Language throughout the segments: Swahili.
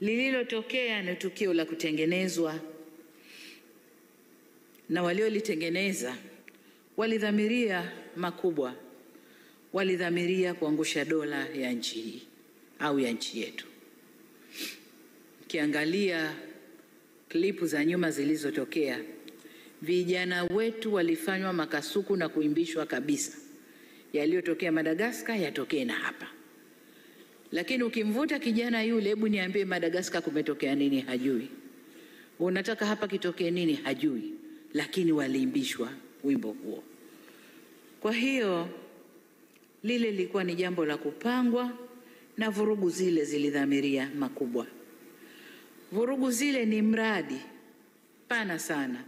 Lililotokea ni tukio la kutengenezwa, na waliolitengeneza walidhamiria makubwa, walidhamiria kuangusha dola ya nchi hii au ya nchi yetu. Ukiangalia klipu za nyuma zilizotokea, vijana wetu walifanywa makasuku na kuimbishwa kabisa. Yaliyotokea Madagascar yatokee na hapa. Lakini ukimvuta kijana yule, hebu niambie Madagascar kumetokea nini, hajui. Unataka hapa kitokee nini, hajui. Lakini waliimbishwa wimbo huo. Kwa hiyo lile lilikuwa ni jambo la kupangwa, na vurugu zile zilidhamiria makubwa. Vurugu zile ni mradi pana sana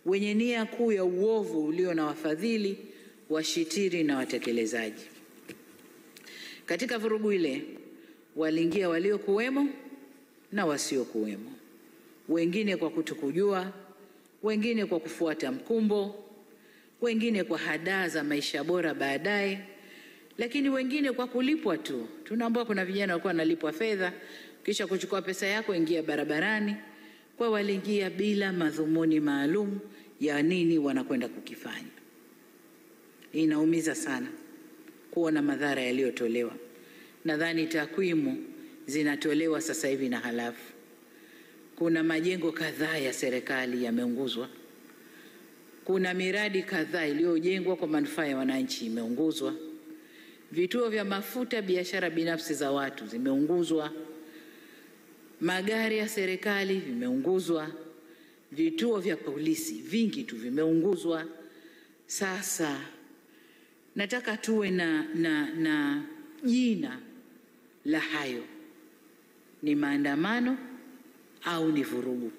wenye nia kuu ya uovu ulio na wafadhili, washitiri na watekelezaji. Katika vurugu ile waliingia waliokuwemo na wasiokuwemo, wengine kwa kutokujua, wengine kwa kufuata mkumbo, wengine kwa hadaa za maisha bora baadaye, lakini wengine kwa kulipwa tu. Tunaambiwa kuna vijana walikuwa wanalipwa fedha, kisha kuchukua pesa yako ingia barabarani. Kwa waliingia bila madhumuni maalum ya nini wanakwenda kukifanya. Inaumiza sana kuona madhara yaliyotolewa. Nadhani takwimu zinatolewa sasa hivi na halafu. Kuna majengo kadhaa ya serikali yameunguzwa. Kuna miradi kadhaa iliyojengwa kwa manufaa ya wananchi imeunguzwa. Vituo vya mafuta, biashara binafsi za watu zimeunguzwa. Magari ya serikali vimeunguzwa. Vituo vya polisi vingi tu vimeunguzwa. Sasa nataka tuwe na jina la hayo. Ni maandamano au ni vurugu?